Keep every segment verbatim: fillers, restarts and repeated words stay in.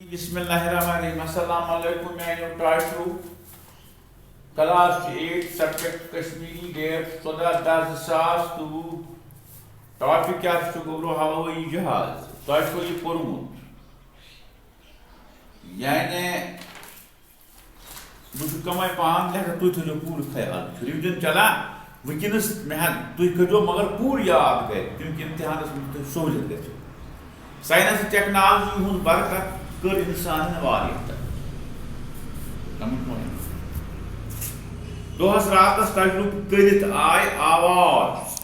بسم اللہ الرحمن الرحیم۔ السلام علیکم میانیو ٹاٹھیو۔ کلاس چھُ ایٹ، سبجیکٹ کشمیری، ڈیٹ ژۄداہ دَہ زٕ ساس تہٕ وُہ۔ ٹاپک کیٛاہ چھُ؟ گوٚبرو، ہوٲیی جہاز۔ تۄہہِ چھُو یہِ پوٚرمُت؟ یعنی بہٕ چھُس کمٕے پہن لیکھان، تُہۍ تھٲیزیو پوٗرٕ خیال۔ چھُ ریوجن چلان وٕنکیٚنس، مےٚ ہن تُہۍ کٔرۍزیو مگر پوٗرٕ یاد گرِ، تَمہِ کہِ امتحانس منٛز تۄہہِ سہوٗلیت گژھِ۔ ساینس تہٕ ٹیکنالوجی ہُنٛد برکت کٔر انسانن واریاہ ترقی۔ کمٕے پہن۔ دۄہس راتس تجربہٕ کٔرِتھ آے آواز۔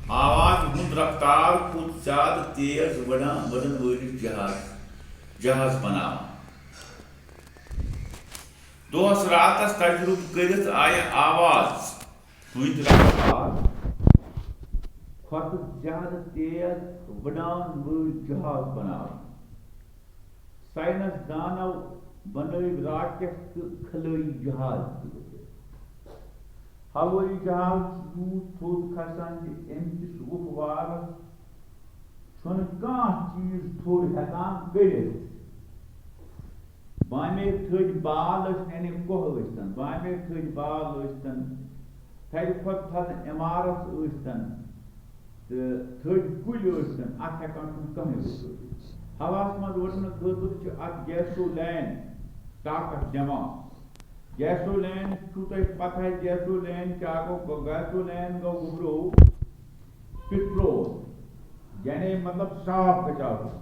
آواز ہُنٛد رفتار کھوٚت زیادٕ تیز وۄڈان، وۄڈن وٲلِس جہاز، جہاز بناوان۔ دۄہس راتس تجربہٕ کٔرِتھ آیہِ آواز ہٕنٛدۍ رفتار کھۄتہٕ زیادٕ تیز وٕڈان وٲلۍ جہاز بناونہٕ۔ ساینس دانو بنٲوۍ راکٹ تہٕ خلٲیی جہاز تہِ۔ ہوٲیی جہاز چھُ یوٗت تھوٚد کھسان زِ اَمہِ کِس وُپھ وارس چھُنہٕ کانٛہہ چیٖز تھوٚد ہٮ۪کان کٔرِتھ۔ بامے تھٔدۍ بال ٲسۍ تن، یعنی کوہ ٲسۍ تن، بامے تھٔدۍ بال ٲسۍ تن، تھدِ کھۄتہٕ تھدٕ عمارت ٲسۍ تن، تہٕ تھٔدۍ کُلۍ ٲسۍ تن، اتھ ہٮ۪کان چھُنہٕ کٕہٕنۍ رُکٲوِتھ۔ ہوہس منٛز روزنہٕ خٲطرٕ چھِ اتھ گیسولین طاقت دِوان۔ گیسولین چھُو تۄہہِ پتہٕ ہَے، گیسولین کیٛاہ گوٚو؟ گیسولین گوٚو، گوٚبرو، پٹرول، یعنی مطلب صاف گژھِ آسُن۔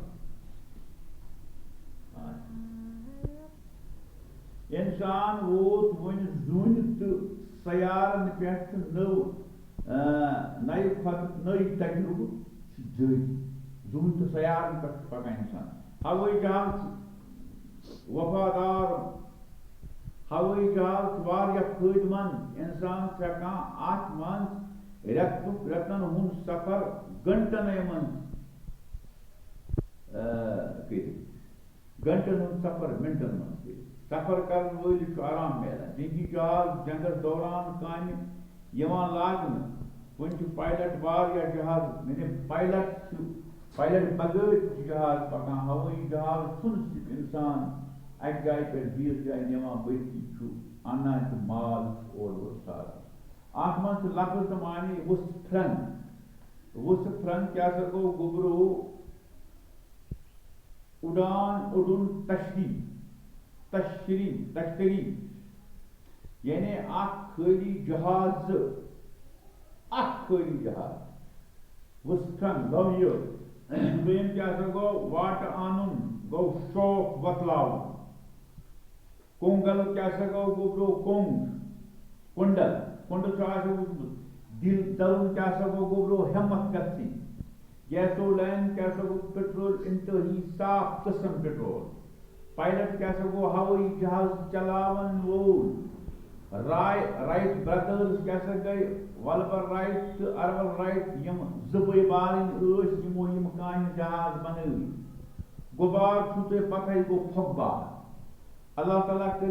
انسان ووت وۄنۍ زوٗنہِ تہٕ سیارن پٮ۪ٹھ تہٕ نٔو، آ، نَیہِ کھۄتہٕ نٔے تجربہٕ چھِ جٲری۔ زوٗنہِ تہٕ سیارن پٮ۪ٹھ چھُ پکان انسان۔ ہوٲیی جہاز چھُ وفادار۔ ہوٲیی جہاز چھُ واریاہ فٲیدٕ مند۔ انسان چھُ ہٮ۪کان اتھ منٛز رٮ۪تُک، رٮ۪تن ہُنٛد سفر گھنٹنٕے منٛز، آ، کٔرِتھ۔ گھنٹن ہُنٛد سفر منٹن منٛز کٔرِتھ۔ سفر کرن وٲلِس چھُ آرام میلان۔ جنگی جہاز جنگس دوران کامہِ یِوان لاگنہٕ۔ وۄنۍ چھُ پائلٹ واریاہ جہاز، یعنی پائلٹ چھُ، پائلٹ بغٲر چھُ جہاز پکان۔ ہوٲیی جہاز چھُنہٕ صرف انسان اکہِ جایہِ پٮ۪ٹھ بیٚیِس جایہِ نِوان، بلکہِ چھُ انان تہِ مال چھُ اورٕ اورٕ ساران۔ اتھ منٛز چھُ لفظ تہٕ معنی وُژھ پھرن۔ وُژھ پھرن کیٛاہ سا گوٚو؟ گوٚبرو اُڑان، اُڑُن، تشریح، تشریح، تشتری، یعنی اکھ خٲلی جہاز، اکھ خٲلی جہاز۔ وُژھ پھرن گوٚو یہِ۔ دوٚیِم کیٛاہ سا گوٚو؟ واٹہٕ اَنُن گوٚو شوق وۄتلاوُن۔ کۄنٛگل کیٛاہ سا گوٚو؟ گوٚبرو کۄنٛگ۔ کۄنٛڈل، کۄنٛڈل چھُ آسان وُچھمُت۔ دِل دَرُن کیٛاہ سا گوٚو؟ گوٚبرو ہٮ۪متھ گژھٕنۍ۔ گیسولین کیٛاہ سا گوٚو؟ پٹرول، انتہٲیی صاف قٕسم پٹرول۔ پائلٹ کیٛاہ سا گوٚو؟ ہوٲیی جہاز چلاون وول۔ رائے، رائٹ برادرز کیٛاہ سا گٔے؟ ولبر رائٹ تہٕ ارول رائٹ، یِم زٕ بٲے بارٕنۍ ٲسۍ، یِمو یِم کامہِ جہاز بنٲوۍ۔ غبار چھُو تۄہہِ پتہٕے، گوٚو پھۄکھ بار۔ اللہ تعالیٰ کٔرِنو